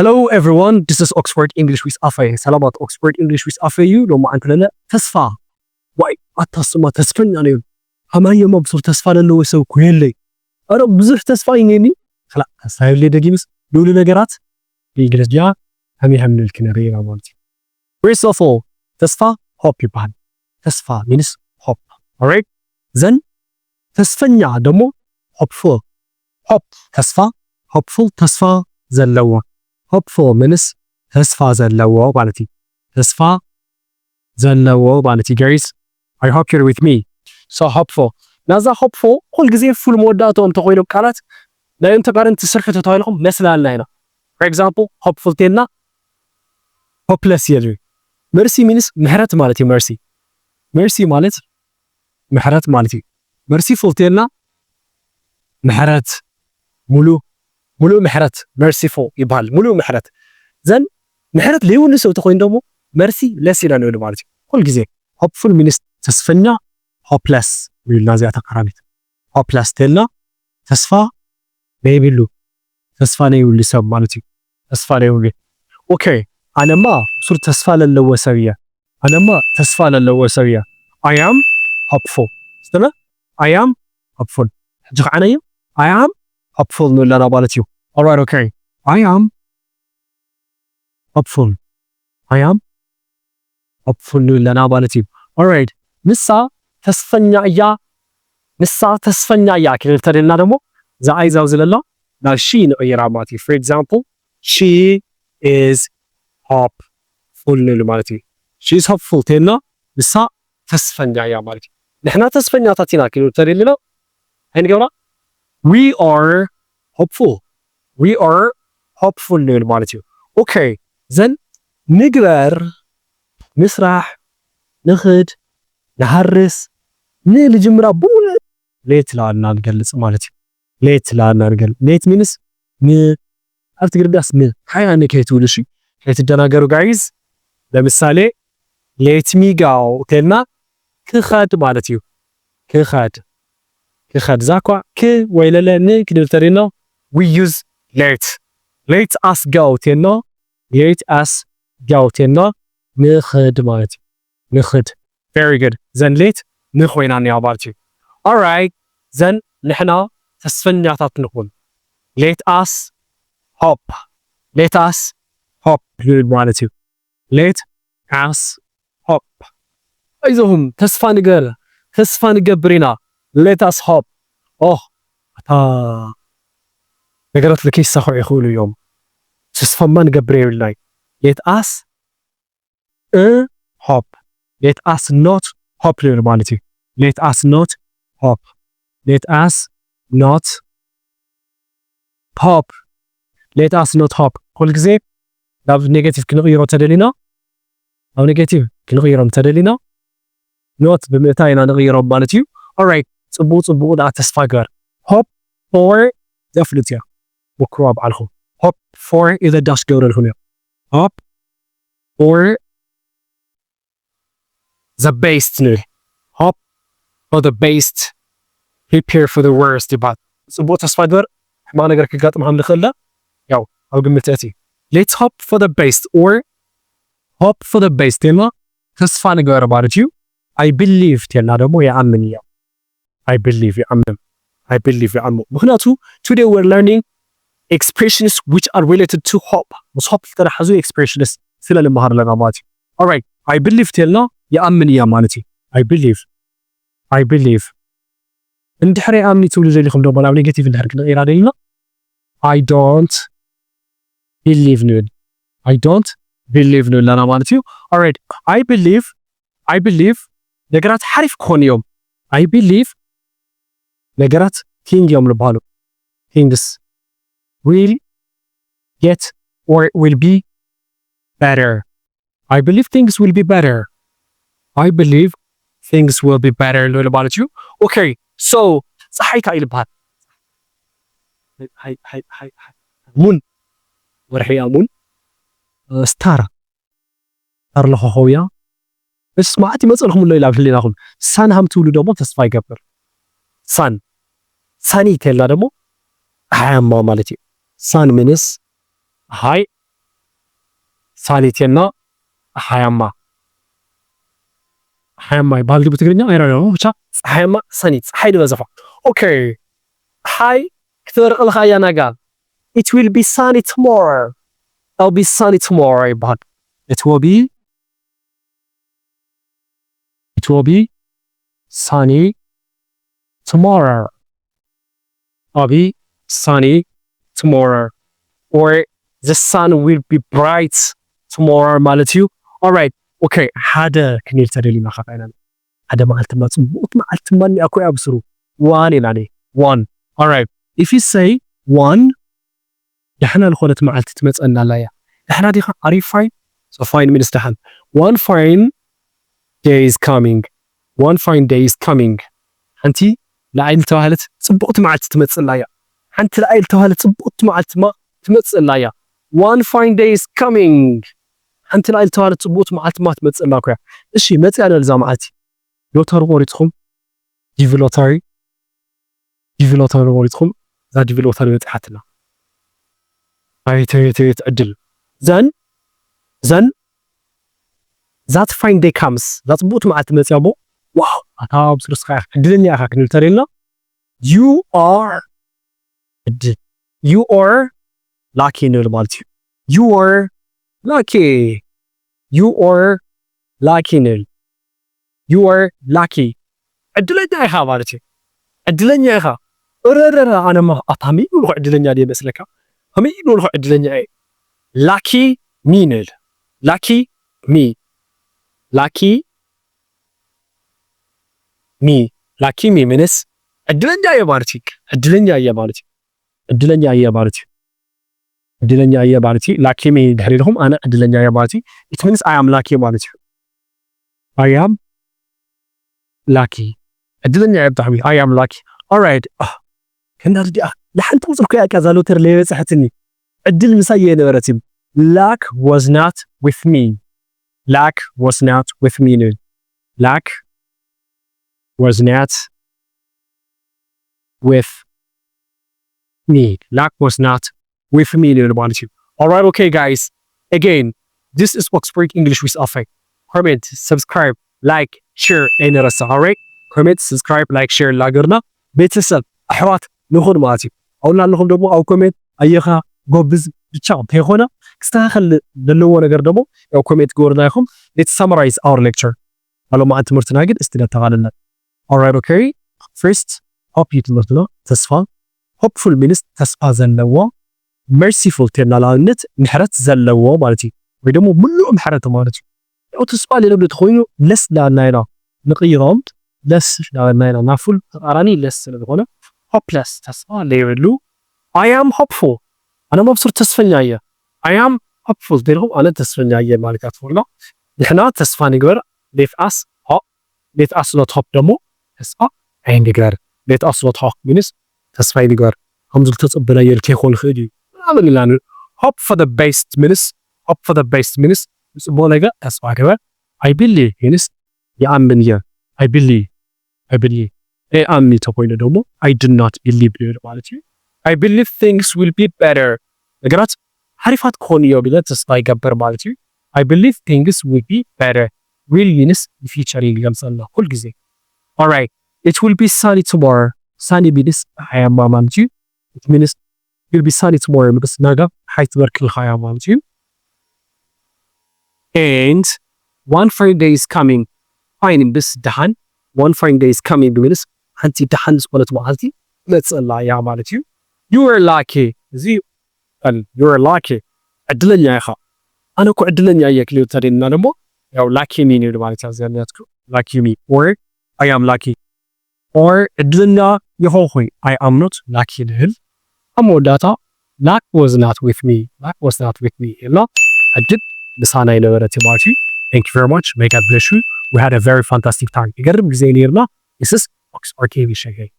Hello everyone, this is Oxford English with ኣፈየ። ሰላማት፣ Oxford English with ኣፈየ እዩ። ሎማዓንቲ ለለ ተስፋ። ዋይ፣ ኣታ ስማ ተስፈኛ ነይሩ። ከማይ እሞ ብሱር ተስፋ ለለዎ ሰብ እኮ የለይ። ኣረ ብዙሕ ተስፋ እዩ ነይኒ። ክላ ተስፋ የብለይ፣ ደጊምስ ንብሉ ነገራት ብእንግሊዝኛ ከመይ ከም ንብል ክንርኢ ኢና ማለት እዩ። First of all፣ ተስፋ hope ይበሃል። ተስፋ means hope። Alright? ዘን ተስፈኛ ደግሞ hopeful። Hope ተስፋ፣ hopeful ተስፋ ዘለዎ። Hopeful means ተስፋ ዘለዎ ማለት እዩ። ተስፋ ዘለዎ ማለት እዩ። Guys, I hope you're with me. So hopeful። ናዛ hopeful ኩል ግዜ full መወዳእትኦም እንተኮይኖም ቃላት ናይ እንተ ጋር እንትስርሑ ተተባሂልኩም መስላልና ኢና። For example፣ hopeful ቴልና hopeless የድሪ። Mercy means ምሕረት ማለት እዩ። Mercy፣ mercy ማለት ምሕረት ማለት እዩ። Merciful ቴልና ምሕረት፣ ሙሉ፣ ሙሉ ምሕረት፣ merciful ይበሃል። ሙሉ ምሕረት። ዘን ምሕረት ለይብሉ ሰብ ተኮይኑ ደግሞ mercy less ኢና ንብል ማለት እዩ። ኩል ግዜ hopeful means ተስፈኛ፣ hopeless ይብልና እዚኣ ተቃራኒት። Hopeless ቴልና ተስፋ ለይብሉ፣ ተስፋ ለይብሉ ሰብ ማለት እዩ። ተስፋ ለይብሉ። ኦኬ፣ ኣነማ ሱር ተስፋ ለለዎ ሰብ እየ። ኣነማ ተስፋ ለለዎ ሰብ እየ። I am hopeful። ስተመ I am hopeful። ሕጂ ከዓ ነዩ I am hopeful ንብለና ማለት እዩ። Alright, okay። I am hopeful። I am hopeful ንብለና ማለት እዩ። Alright። ንሳ ተስፈኛ እያ። ንሳ ተስፈኛ እያ ክንብል ተደልና ደግሞ እዛ I ዛው ዝለላ ናብ she ንቕይራ ማለት እዩ። For example፣ she is hopeful ንብል ማለት እዩ። She is hopeful ተልና ንሳ ተስፈኛ እያ ማለት እዩ። ንሕና ተስፈኛታት ኢና ክንብል ተደልና ኣይንገብራ። We are hopeful። We are hopeful ንብል ማለት እዩ። ኦኬ፣ ዘን ንግበር፣ ንስራሕ፣ ንኽድ፣ ንሃርስ፣ ንልጅምራ ብሙሉ ሌት ላልና ንገልጽ ማለት እዩ። ሌት ላልና ንገልጽ። ሌት means ን ኣብ ትግርኛስ ን ሓያ ን ከይትብሉ እሺ። ከይትደናገሩ ጋይዝ። ለምሳሌ let me go ተልና ክኸድ ማለት እዩ። ክኸድ፣ ክኸድ። ዛኳ ክ ወይ ለለ ን ክንብል ተደልና we use let። Let us go ተልና፣ let us go ተልና ንኸድ ማለት እዩ። ንኸድ። Very good። ዘን ሌት ንኾይና እኒኣ ማለት እዩ። Alright። ዘን ንሕና ተስፈኛታት ንኹን። Let us hope። Let us hope ንብል ማለት እዩ። Let us hope። ኣይዞኹም፣ ተስፋ ንገር፣ ተስፋ ንገብር ኢና። Let us hope። ኦህ፣ ኣታ ነገራት ልከይሳኽዑ ይኽእሉ እዮም። ተስፋማ ንገብር የብልናይ። Let us እ፣ hope። Let us not hope ንብል ማለት እዩ። Let us not hope። Let us not hope። Let us not hope። ኩል ግዜ ናብ ኔጌቲቭ ክንቕይሮ ተደሊና፣ ናብ ኔጌቲቭ ክንቕይሮም ተደሊና፣ ኖት ብምእታይ ኢና ንቕይሮም ማለት እዩ። Alright፣ ጽቡቕ ጽቡቕ ደኣ ተስፋ ግበር። Hope for ዘፍልጥ እያ። ሞክሩዋ በዓልኹም። Hope for ኢለ ዳሽ ገብረልኩም እያ። Hope for the best ንብል። Hope for the best, prepare for the worst ይበሃል። ጽቡቕ ተስፋ ግበር፣ ሕማቕ ነገር ክጋጥም ከም ዝኽእል ያው ኣብ ግምት እቲ። Let's hope for the best or hope for the best ተልና ተስፋ ንግበር ማለት እዩ። I believe ተልና ደግሞ ይኣምን እያ። I believe ይኣምን። I believe ይኣምን። ምክንያቱ today we're learning expressions which are related to hope። ምስ hope ዝተተሓዙ expressions ስለ ንመሃር ኣለና ማለት እዩ። Alright፣ I believe ተልና ይኣምን እያ ማለት እዩ። I believe፣ I believe። እንድሕር ይኣምን ትብሉ ዘሊኹም ደሞ ናብ ኔጌቲቭ እንድሕር ክንቕይራ ደሊና I don't believe ንብል። I don't believe ንብል ኣለና ማለት እዩ። Alright፣ I believe፣ I believe ነገራት ሓሪፍ ክኾኑ እዮም። I believe ነገራት thing እዮም ዝበሃሉ። Things will get or will be better። I believe things will be better። I believe things will be better ንብል ማለት እዩ። ኦኬ፣ so ፀሓይ እንታይ ይበሃል? ሙን፣ ወርሒ እያ ሙን። ስታር፣ ስታር ለኾኾብ እያ። እስ መዓት ይመፅልኩም ኣሎ ኢላ ኣብ ህሊናኹም። ሳን ሃም ትብሉ ደግሞ ተስፋ ይገብር። ሳን፣ ሳኒ ተልና ደግሞ ፀሓያማ ማለት እዩ። ሳን ምንስ ፀሓይ፣ ሳኒ ቴና ጸሓያማ። ጸሓያማ ይበሃል ድዩ ብትግርኛ? I don't know። ብቻ ጸሓያማ፣ ሳኒ፣ ጸሓይ ዝበዝሖ። ኦኬ። ጸሓይ ክትበርቕ ኢልካ እያ ናጋ። It will be sunny tomorrow። It'll be sunny tomorrow ይበሃል። It will be It will be sunny tomorrow። It'll be sunny tomorrow. Or the sun will be bright tomorrow ማለት እዩ። Alright. Okay. ሓደ ክንብል ተደሊና ካታ ኢና። ሓደ መዓልቲ ማ ጽቡቕቲ መዓልቲ ማ እኮ ኣብስሩ። One ኢላኒ። One. Alright. If you say one፣ ደሕና ዝኾነት መዓልቲ ትመጸና ኣላ እያ። ደሕና ዲኻ? Are you fine? So fine means ደሓን። One fine day is coming። One fine day is coming። ሓንቲ ንዓይ ዝተባህለት ጽቡቕቲ መዓልቲ ትመጽእ ኣላ እያ። ሓንቲ ንዓይ ዝተባህለት ጽቡቕቲ መዓልቲ ማ ትመጽእ ኣላ እያ። One fine day is coming። ሓንቲ ንዓይ ዝተባህለት ጽቡቕቲ መዓልቲ ማ ትመጽእ ኣላ እኮ እያ። እሺ፣ መጽያ ኣላ እዛ መዓልቲ። ሎተሪ ቆሪጽኹም? ዲቪ ሎተሪ፣ ዲቪ ሎተሪ ቆሪጽኹም? እዛ ዲቪ ሎተሪ በጺሓትና። ኣቤት፣ ኣቤት፣ ኣቤት ዕድል። ዘን፣ ዘን፣ that fine day comes። እዛ ጽቡቕቲ መዓልቲ መጽያ እሞ፣ ዋው፣ ኣታ ኣብ ስርስኻ ኢኻ፣ ዕድለኛ ኢኻ ክንብል ተደልና፣ you are ዕድል፣ you are lucky ንብል ማለት እዩ። You are lucky። You are lucky ንብል። You are lucky። ዕድለኛ ኢኻ ማለት እዩ። ዕድለኛ ኢኻ። እረረረ፣ ኣነማ ኣታ ከመይ ኢሉ ዕድለኛ ድየ መስለካ? ከመይ ኢሉ ዕድለኛ እየ? Lucky me ንብል። Lucky me። Lucky me። Lucky me means ዕድለኛ እየ ማለት እዩ። ዕድለኛ እየ ማለት እዩ። ዕድለኛ እየ ማለት እዩ። ዕድለኛ እየ ማለት እዩ። Lucky me ድሕሪ ኢልኩም ኣነ ዕድለኛ እየ ማለት እዩ። It means I am lucky ማለት እዩ። I am lucky። ዕድለኛ እየ ብጣዕሚ። I am lucky። Alright። ኣህ፣ ከንዳ ድኣ ንሓንቲ ቁጽሪ እኮ እያ እዛ ሎተሪ ለይበጽሐትኒ። ዕድል ምሳይ እየ ነበረት እዩ። Luck was not with me። Luck was not with me ንብል። Luck was not with me። Luck was not with me ንብል ማለት እዩ። Alright, okay guys. Again, this is Oxford English with ኣፈይ። Comment፣ subscribe፣ like፣ share ኣይንረስዕ። Alright? Comment፣ subscribe፣ like፣ share ላገርና ቤተሰብ ኣሕዋት ንኹን ማለት እዩ። ኣብና ኣለኹም ደግሞ ኣብ comment ኣየኻ ጎብዝ ብቻ እንተይኾነ ክስተኻኸል ዘለዎ ነገር ደግሞ ያው comment ግበሩና ኢኹም። Let's summarize our lecture። ኣሎማዓን ትምህርትና ግን እስቲ ነተቓልለን። Alright, okay። First፣ hope እዩ ትምህርትና፣ ተስፋ። Hopeful means ተስፋ ዘለዎ። Merciful ተና ንኣብነት ምሕረት ዘለዎ ማለት እዩ፣ ወይ ደግሞ ምሉእ ምሕረት ማለት እዩ። ያው ተስፋ ለለብሉ ተኾይኑ less እንዳበልና ኢና ንቕይሮም። Less እንዳበልና ኢና ናብ full ተቃራኒ less ስለ ዝኾነ hopeless ተስፋ ለየብሉ። I am hopeful ኣነ መብሱር ተስፈኛ እየ። I am hopeful ተልኩም ኣነ ተስፈኛ እየ ማለት እያ ትፈልጦ። ንሕና ተስፋ ንግበር። Let us hope። Let us not hope ደግሞ ተስፋ ኣይንግበር። Let us not hope means ተስፋ ኣይንግበር፣ ከምዚ ዝተጸበናዮ ከይኮን ይኽእል እዩ ምናምን ኢልና ን- hope for the best means hope for the best means ንጽቡቕ ነገር ተስፋ ግበር። I believe means ይኣምን እየ። I believe I believe። I am ተኮይኑ ደግሞ I do not believe ይብል ማለት እዩ። I believe things will be better። ነገራት ሓሪፋት ክኾኑ እዮም ኢለ ተስፋ ይገብር ማለት እዩ። I believe things will be better። Will means ንፊቸር ይገልጸልና ኩል ግዜ። Alright, it will be sunny tomorrow። Sunny means ፀሓያማ ማለት እዩ። It means will be sunny tomorrow means ነገ ሓይ ትበርቅልካ እያ ማለት እዩ። And one fine day is coming። Fine means ደሓን። One fine day is coming means ሓንቲ ደሓን ዝኾነት መዓልቲ ትመፅእ ኣላ እያ ማለት እዩ። You are lucky። እዚ ቀል you are lucky። ዕድለኛ ኢኻ። ኣነ እኮ ዕድለኛ እየ ክልብል ተደልና ደግሞ ያው lucky me ንብል ማለት እያ። እዚኣ ናትኩ lucky me or I am lucky or ዕድለኛ የኾንኩይ I am not lucky ንብል። ኣብ መወዳእታ luck was not with me፣ luck was not with me ኢልና ዕድል ምሳና ኣይነበረት ማለት እዩ። Thank you very much። May God bless you። We had a very fantastic time። ይገርም ግዜ ነይርና። This is Oxford T V ሸገይ።